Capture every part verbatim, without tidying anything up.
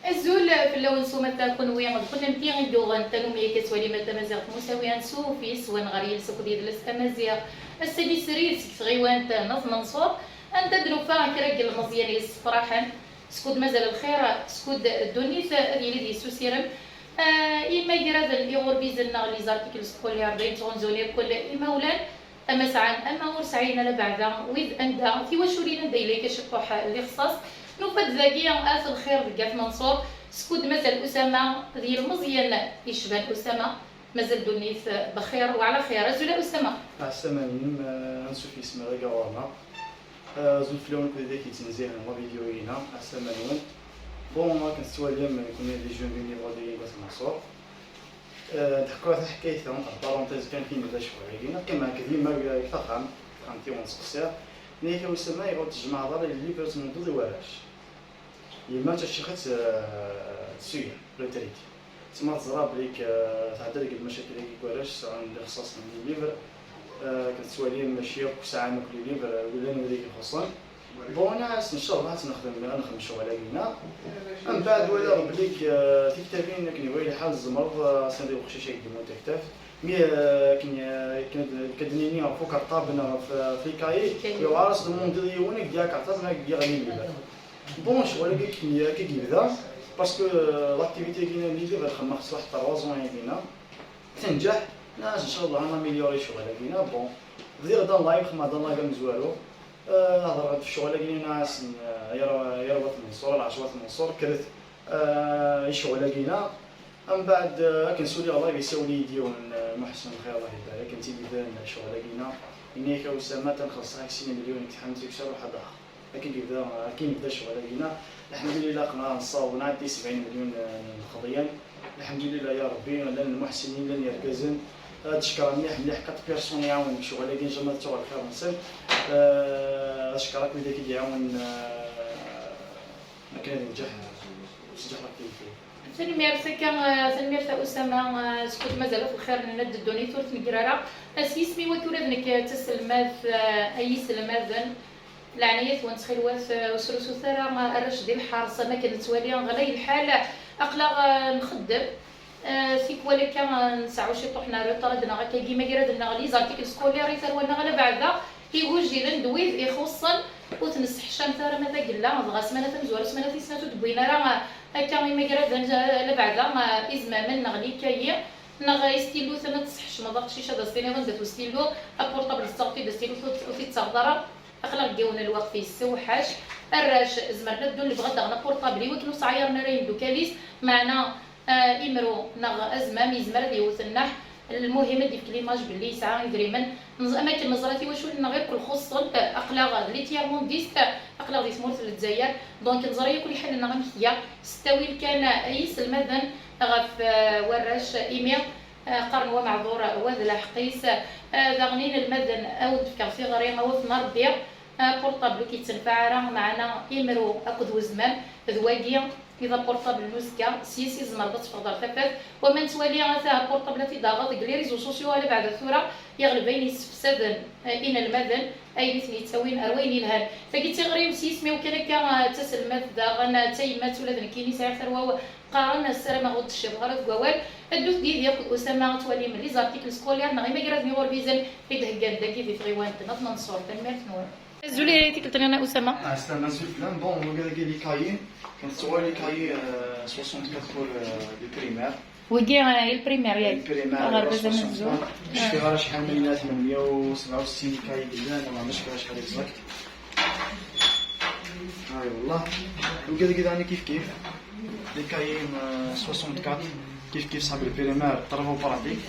Azul fell-awen s umata, kunwi d kunemti i yuɣen tanumi akka ttwalim tamaziɣt n usawi ansuf yes-wen ɣer yiles akked yidles amaziɣ. Ass-agi srid seg tɣiwant n At Menṣur, anda d-nufa kra n yilmeẓyen yessefraḥen, skud mazal lxir, skud ddunit ad yili d-yessusirem. Ah, imagraden iɣurbizen-nneɣ, les articles scolaires, d ayen ttɣunzun irkul imawlan, ama sɛan ama ur sɛin, ala beɛda wid anda tiwaculin anda yella ikaciṭṭuḥ lixṣaṣ. Nufa-d dagi at lxir deg At Menṣur, skud mazal Usama d yilmeẓyen yecban Usama, mazal ddunit bxir wa ɛla xir. Azul a Usama. Ɛeslama-nnem, eh, ansuf yes-m dagi ɣur-neɣ. Eh, azul fell-awen akked widak yettnezzihen la vidéo-ina, ɛeslama-nwen. Bon, akken tettwalim, nekkni d les jeunes bénévoles dagi deg At Menṣur. Eh, d-ḥkuɣ taḥkayt-a, entre parenthèses, kan, kin d ccɣel-agi, neɣ kan akka dima deg taxxamt, taxxamt-iw n seqsiɣ. Nniɣ-ak a Usama, iɣur tejmaɛeḍ ara les livres ad tmuddeḍ i warrac. Yemma d tacixet, eh, tsuya, retraite. Tma teẓra belli, eh, tɛedda deg lmacakil-agi n warrac, sɛan lixṣaṣ n les livres. Eh, akken tettwalim, mačči akk sɛan akk les livres, llan wid i ixuṣṣen. Bon, as ncallah ad nexdem, ad nexdem ccɣel-agi-ina. Mbeɛd walaɣ belli, eh, tiktabin akken yebɣi lḥal tzemreḍ, eh, as-tiniḍ i uqcic ad k-d-imun taktabt. Mi, eh, akken, eh, akken ad, akken ad d-nini ɣef ukerṭab neɣ ɣef, eh, ɣef les cahiers, yewɛer as-tdemandiḍ i yiwen ad k-d-yaɣ akerṭab neɣ ad k-d-yaɣ les livres. Bon, ccɣel-agi akken, akken yebda, parce que, eh, l'activité-agi-ina n les livres xedmeɣ-tt waḥed trois ans-agi-ina. Tenǧeḥ, nas ncallah ad naméliori ccɣel-agi-ina. Bon, bdiɣ-d un live, xedmeɣ-d un live amezwaru. Eh, hedreɣ-d ɣef ccɣel-agi-ina, asen, eh, yar, yar Wat Menṣur, lɛerc Wat Menṣur, kkret, eh, i ccɣel-agi-ina. Mbeɛd, eh, akken suliɣ live, isawel-iyi-d yiwen, eh, Muḥsen Lxir, Allah ibarek, akken tt-id-iban ccɣel-agi-ina. Yenna-yak a Usama, atan xellṣeɣ-ak sin imelyun deg tḥanut, deg usaru ḥadaɣ. Akka i yebda, akka i nebda ccɣel-agi-ina. Lḥemdulillah, qneɛ nṣaw, nɛeddi sebɛin melyun, eh, n lxeḍyan. Lḥemdulillah ya Rebbi, llan lmuḥsinin, llan yergazen. Ad d-cekkreɣ mliḥ, mliḥ, quatre personnes iɛawen deg ccɣel-agi, njamma ad ttuɣ lxir-nsen. Eh, ad cekkreɣ akk widak i d-iɛawen, eh, akken ad yenǧeḥ, eh, yenǧeḥ l'activité. Tanemmirt akka, eh, tanemmirt a Usama, eh, skud mazal ɣef lxir n ddunit ur tnegger ara. Eh, s yisem-iw akka ula d nekk, eh, d taselmadt, eh, ay iselmaden. Leɛnaya-twen, ttxilwat, eh, ur srusut ara, eh, arrac di lḥerṣ, am akken nettwali ɣlay lḥal, aql-aɣ, eh, nxeddem, eh, tikwal akka, eh, nesɛu ciṭuḥ n retard neɣ akkagi, magraden-nneɣ les articles scolaires i tarwa-nneɣ, ala beɛda igujilen d wid ixuṣṣen ur ten-nesseḥcam ara ma d agella, dɣa ssmana tamezwarut, ssmana tis snat ur d-wwin ara, eh, akka imagraden, eh, ala beɛda, eh, izmamen neɣ les cahiers, neɣ istilluten ad tesseḥcmeḍ aqcic ad as-tiniḍ anda-t ustillu, apurṭabl tettaɣeḍ-t-id, astillu ur t-, ur t-id-tettaɣeḍ ara. Aql-aɣ deg yiwen n lweqt yessewḥac, arrac zemren ad ddun lebɣa ad aɣen apurṭabl i wakken ur sɛi ara ara yemdukal-is, meɛna, ah, imru neɣ azmam yezmer ad yewwet nneḥ, lmuhim ad d-yefk l'image belli yesɛa idrimen. Neẓ-, am akken neẓra tiwaculin-nneɣ irkel xuṣṣent, aql-aɣ d les tiers-mondistes, aql-aɣ di tmurt n Lezzayer, donc neẓra yakk liḥal-nneɣ amek tga, s ttawil kan, ah, ay iselmaden ɣef, ah, warrac, imi, ah, qqaren wa meɛdur, wa d lḥeqq-is, ah, daɣen inelmaden, a wen-d-fkeɣ tiɣri, a wat n Rebbi, apurṭabl ur k-yettenfaɛ ara, meɛna imru akked wezmam d wagi i d apurṭabl n uzekka, s yis i tzemreḍ ad teffɣeḍ ɣer tafat. Wama nettwali ata apurṭabl ad t-id-taɣeḍ deg les réseaux sociaux, ala beɛda tura, iɣleb ayen yessefsaden, eh, inelmaden, ayen i ten-yettawin ar wayen yelhan. Tagi d tiɣri-w s yisem-iw kan akka, eh, d taselmadt daɣen, eh, d tayemmat, ula d nekkini sɛiɣ tarwa-w qqaren, ssarameɣ ur d-cciḍeɣ ara deg wawal. Ddut-d yid-i akked Usama ad twalim les articles scolaires neɣ imagraden iɣurbizen i d-heggan dagi di tɣiwant n At Menṣur. Tanemmirt-nwen. Azul i tikkelt-nni a Usama. Ɛeslama, azul fell-am. Bon, wagi dagi les cahiers. Kan tettɣur les cahiers, euh, soixante-quatre pour, euh, le primaire. Wagi, euh, i le primaire, yak. Le primaire, aɣerbaz amezwaru. Cfiɣ ara acḥal n yinat, tmenmya u sebɛa u settin les cahiers yellan, neɣ ma cfiɣ acḥal exact. Ay wallah. Wagi dagi daɣen kif kif. Les cahiers, euh, soixante-quatre, kif kif ṣab le primaire, travaux pratiques.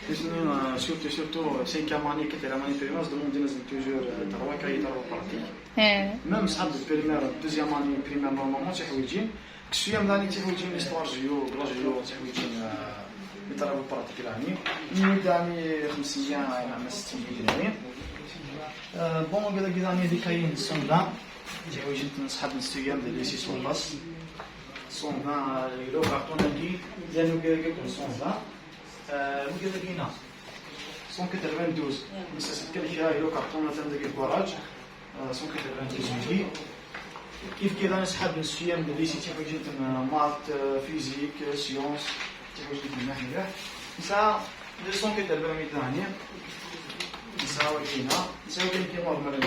Nutni, euh, surtout, surtout, euh, cinquième année, quatrième année primaire, demandent-asen toujours, euh, trois cahiers, trois pratiques. Eh. Même ṣab le primaire, deuxième année primaire, normalement, tiḥwiǧin. Ksu yam dani tiḥwiǧin, l'histoire géo, la géo, tiḥwiǧin, euh, les travaux pratiques, lani. Ni dani خمسمية, يعني, ستين دينارين. Euh, bon, قال لك داني les cahiers cent vingt. Tiḥwiǧin n ṣab n ssiyam, de lycée sur place. Cent vingt, euh, le carton, on dit, bien, nous, cent vingt. آه، وقال لك هنا مية وثمانية وتسعين، بس سكر فيها هي كرتونه تاع ديك الكراج. آه، مية وثمانية وتسعين ويجي. كيف كذا نسحب السيام اللي سي تيحوجين maths, physique, sciences, تيحوجين مليح مليح. نسعى لي سونكي تاع البرامج تاعي. نسعى وجينا، نسعى وجينا كي نورمال.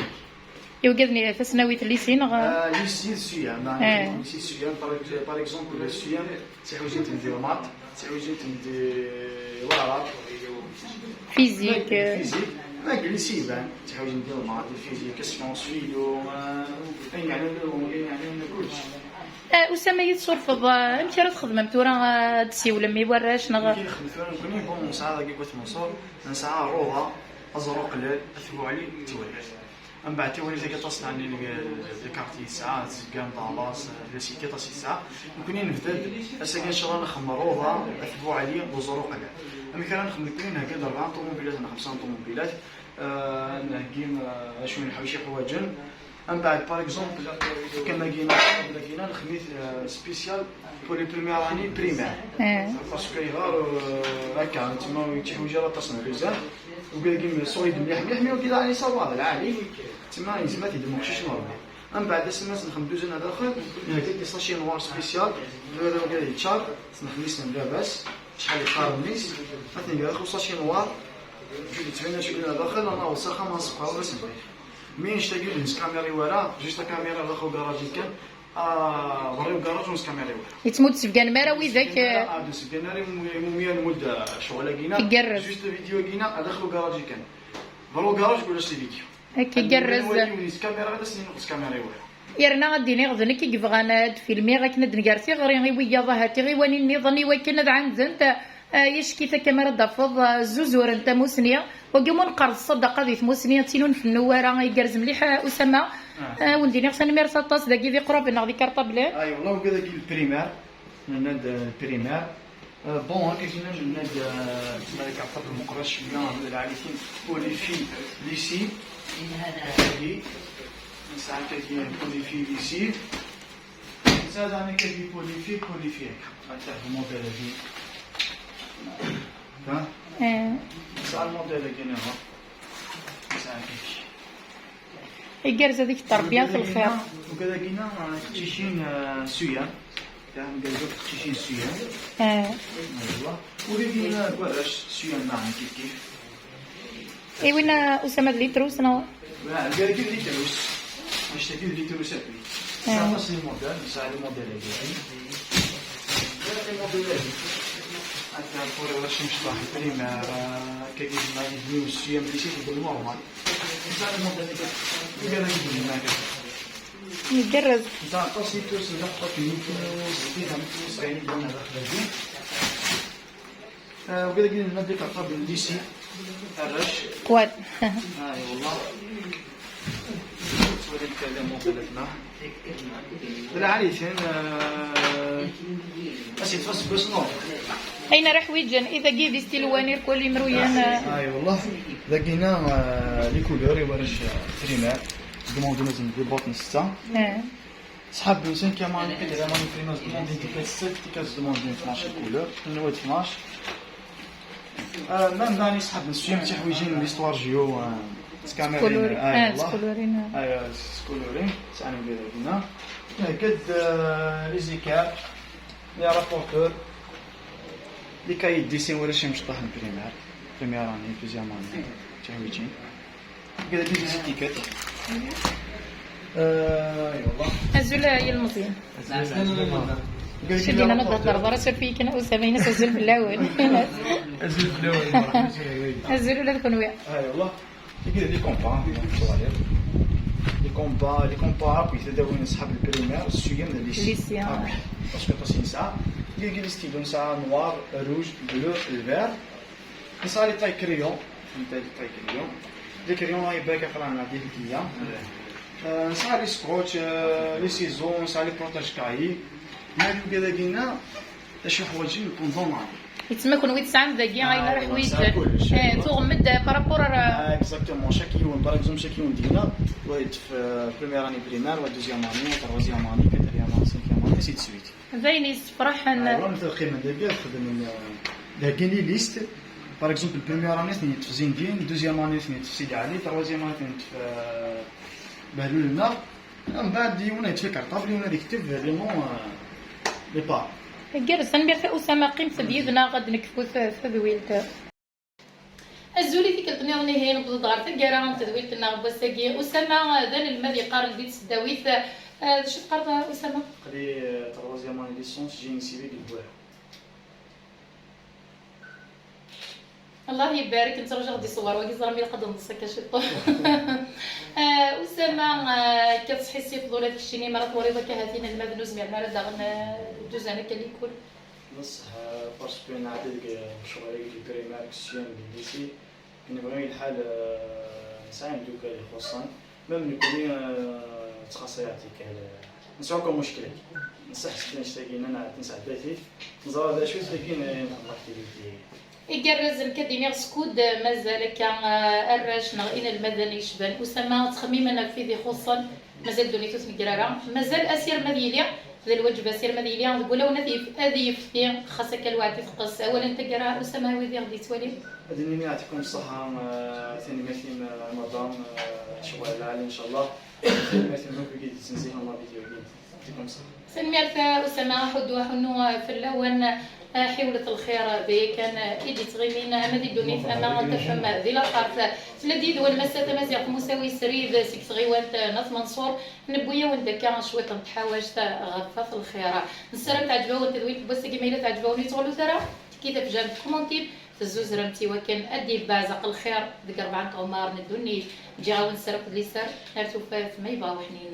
Iwgaden tasnawit n lycée neɣ? Ah, lycée d siyam, ah, lycée d siyam, par, par exemple, siyam, d tiḥujiyin n maths, d tiḥujiyin n waɛrab. Physique. Physique, ma deg lycée iban, d tiḥujiyin n maths, physique, sciences, philo, ah, ayen yeɛnan, ayen yeɛnan kullec. Ah, Usama, ad yi-tessurfeḍ, ah, amek ara txedmem tura, ah, ad d-tessiwlem i warrac, neɣ? Amek i nxeddem tura nekkni, bon, nesɛa dagi At Manṣur, nesɛa Ṛuḍa, Aẓru Qellal, At Buɛli, Tiwrirt. Mbeɛd Tiwrirt-agi aṭas n les quartiers yesɛa, Zeggan, Ḍalas, d ass-agi aṭas yesɛa. Nekkni nebda-d, ass-agi ncallah nxeddem Ṛuḍa, At Buɛli d Aẓru Qellal. Amek ara nxeddem nekkni? Nhegga-d rebɛa n ṭumubilat neɣ xemsa n ṭumubilat. Ah, nheggi, ah, acu n lḥawaci ḥwaǧen. Mbeɛd, par exemple, kan dagi, dagi nxeddem-it, ah, spécial pour les premières années primaires. Parce que ayɣer, ah, akka, tma ur yettḥuǧi ara aṭas n lxizan. Wigi dagi solide mliḥ mliḥ, mais wigi daɣen ça va, d lɛali. Tma yezmer ad t-id-yemmeqcic normal. Mbeɛd, ass-nni nxeddem deuxième à daxel, nhegga-d des sachets noirs spécial, wigi yeččar s lexmis n baba-s, acḥal yeqqar mmi-s, ad t-neg daxel sachet noir, yettban acu yellan daxel, ad naweḍ s axxam ad nṣebbxer, ad nṣebbix. Mi annect-agi ur d-neskamiri wara, juste akamira daxel ugaṛaj-i kan, ah, berra ugaṛaj ur neskamiri wara. Yettmut sefgan ara widak, ah, ur d-nesefgan ara imum-, imumiyen n wuled, ah, ccɣel-agi-na. Igerrez. Juste vidéo-agi-na, daxel ugaṛaj-i kan. Berra ugaṛaj ulac les vidéos. Akka igerrez. Ad nwali yiwen yeskamira, ad as-nini ur d-neskamiri wara. Yerna ad d-iniɣ d nekk i yebɣan ad d-filmiɣ akken ad d-nger tiɣri i wiyaḍ ahat tiɣiwanin nniḍen i wakken ad ɛandent, ah, yacki-t akka mi ara d-tafeḍ, ah, zzuzuren tamusni. Wagi mu neqqar d ṣṣadaqa di tmusni, d tin ur nfennu ara, igerrez mliḥ, ah, Usama. Ah. Ah, wen-d-iniɣ tanemmirt aṭas dagi di qrab neɣ di karṭablen. Ay, wallah, wagi dagi le primaire. Nenna-d, euh, primaire. Euh, bon, akka kina nenna-d, euh, ma deg aɛṭab lmeqran cwiya, d lɛali-tin, pour les filles, lycée. Akkagi. Nesɛa akkagi pour les filles, lycée. Nesɛa daɣen akkagi pour les filles, pour les filles, akka. Akka, lmodèle-agi. Ha? Eh. Nesɛa lmodèle-agi niḍen. Nesɛa akkagi. Igerrez, ad ik-terbiya lxir. Ugad-agi-nna, ah, teqcicin, ah, suyam. Daɣen gerrez akk teqcicin suyam. Eh. Aywa. Ugad-agi-nna, ah, warrac suyam daɣen kif kif. I winna, ah, Usama, d litrus, neɣ? Ah, ugad-agi d litrus. Annect-agi d litrus akk. Eh. Nesɛa aṭas n limudal, nesɛa limudal-agi. Nesɛa limudal-agi. Akka, pour warrac imecṭaḥ, primaire, ah, akkagi d suyam, lycée, d normal. Igerrez. Nesɛa aṭas n yiṭusen, d aṭas n yiṭusen, d aṭas n yiṭusen. Ah, wagi dagi nenna des cartables n lycée, arrac. Quad. Ah, ay wallah. Ttwalimt kan les modèles-nni. D lɛali-ten, ah, ad s-yeṭṭef aseggas n Ṛebbi. Ayen ara ḥwiǧen, i dagi d istilwan irkul imruyen, ah. Ay wallah. Dagi-nna, ah, les couleurs i warrac, ah, primaire. Demandent-asen des bottes n ssetta. Ah. Ṣḥab n cinquième année, quatrième année primaire, demandent tickets, sept tickets, demandent tnac couleurs, nwa tnac. Euh, même daɣen ṣḥab n sixième tiḥwiǧin, l'histoire géo, euh, s kamera, scolori, ah, ah, wallah. Scolori, ah. Ah, scolori, sɛan wid-agi-nna. Nhegga-d, euh, les équipes, les rapporteurs, les cahiers de dessin, warrac imecṭaḥen primaire, première année, deuxième année, tiḥwiǧin. Kra des étiquettes. Euh, ay wallah. Azul a yilmeẓyen. Azul, azul. Cedina nehder ḍar ḍar asurfi kan Usama-ines, azul fell-awen. Azul fell-awen. Azul ula d kenwi. Ay wallah. Kra des compas, les compas, les compas, akk tadawin n ṣḥab le primaire, suyam d lycée. Lycée, ah. Akk. Parce que aṭas i nesɛa. Kra des stylos, nesɛa noir, rouge, bleu, vert. Nesɛa les tailles crayons, les tailles crayons. Les crayons, ay, bac aqran la dihliya. Euh, nesɛa les scotch, euh, les ciseaux, nesɛa les protège-cahiers. Ma d ugad-agi-nna, d acu ḥwaǧen pendant l'année. Yettma kunwi tesɛam dagi, ah, ayen ara ḥwiǧen. Nesɛa kullec. Eh, tuɣem-d, eh, par rapport ar, ah, exactement. Chaque yiwen, par exemple, chaque yiwen dina, wa yeṭṭef, euh, première année primaire, wa deuxième année, troisième année, quatrième année, cinquième année, ainsi de suite. D ayen yessefraḥen. Aywa, mi tqimem dagi, ad txedmem, euh, dagi les listes. Par exemple, première année, ten-yeṭṭef Zindin, deuxième année, ten-yeṭṭef Sidi Ɛli, troisième année, ten-yeṭṭef, euh, Behlul-nneɣ. Mbeɛd yiwen ad yettwi karṭabl, yiwen ad yekteb les mots, euh, les parts. Igerrez, tanemmirt a Usama, qqimet-d yid-neɣ ad d-nekfu t- tadwilt. Azul i tikkelt nniḍen, ihi newweḍ-d ɣer taggara n tedwilt-nneɣ n wass-agi. Usama d anelmad yeqqaren di tesdawit. Eh, d acu teqqareḍ a Usama? Aql-i troisième année licence génie civil deg Bouira. Allah ibarek, nettṛaju ad ɣ-d-iṣewwer wagi, ẓer mi ilaq ad nḍes akka ciṭṭuḥ. Eh, Usama, eh, akka tṣeḥḥi si fḍul ad keččini, mi ara twaliḍ akka ha-t-in inelmaden ur zmiren ara daɣen, eh, ad d-uzan akka likul. D ṣṣeḥ, parce que nɛedda deg lecɣal-agi deg primaire, deg sixième, deg lycée, nebɣi lḥal, eh, nesɛa imeddukal ixuṣṣen, même nekkni, eh, ttxaṣṣa-yaɣ tikkal, eh, nesɛa akk amuckel-agi. Nṣeḥ s tnect-agi, nɛedda nesɛedda-t-id, neẓra d acu-t dagi, eh, nxeddem activité. Igerrez, nekk ad d-iniɣ skud mazal akka, eh, arrac neɣ inelmaden yecban Usama ttxemmimen ɣef wid ixuṣṣen, mazal ddunit ur tnegger ara, mazal asirem ad yili, d lwaǧeb asirem ad yili deg wulawen ad yef- ad yefti, xas akka lweɛd iteqqes. Awal n taggara Usama i wid i ɣ-d-yettwalin. Ad d-nini yeɛṭikum ṣṣeḥḥa, eh, tanemmirt-im, eh, Ramadan, eh, ccɣel lɛali ncallah, tanemmirt-im akk i d-yettnezzihen la vidéo-agi, yeɛṭikum ṣṣeḥḥa. Tanemmirt a Usama, aḥuddu aḥunnu fell-awen. Ḥiwlet lxir, d aya kan i d-yettɣimin ama di ddunit ama ad tafem di laxert. Tella-d yid-wen Massa Tamaziɣt Musawi Srid seg tɣiwant n At Manṣur. Newwi-awen-d akka cwiṭ n tḥawact ɣef at lxir. Nessaram teɛǧeb-awen tedwilt n wass-agi, ma yella teɛǧeb-awen ur yettɣullut ara, tekki tafejjant, tkumantim, tezzuzremt i wakken ad d-yebbeɛzeq lxir deg rebɛa n tɣemmar n ddunit. Ǧǧiɣ-awen sser akked liser, ar tufat ma yebɣa uḥnin.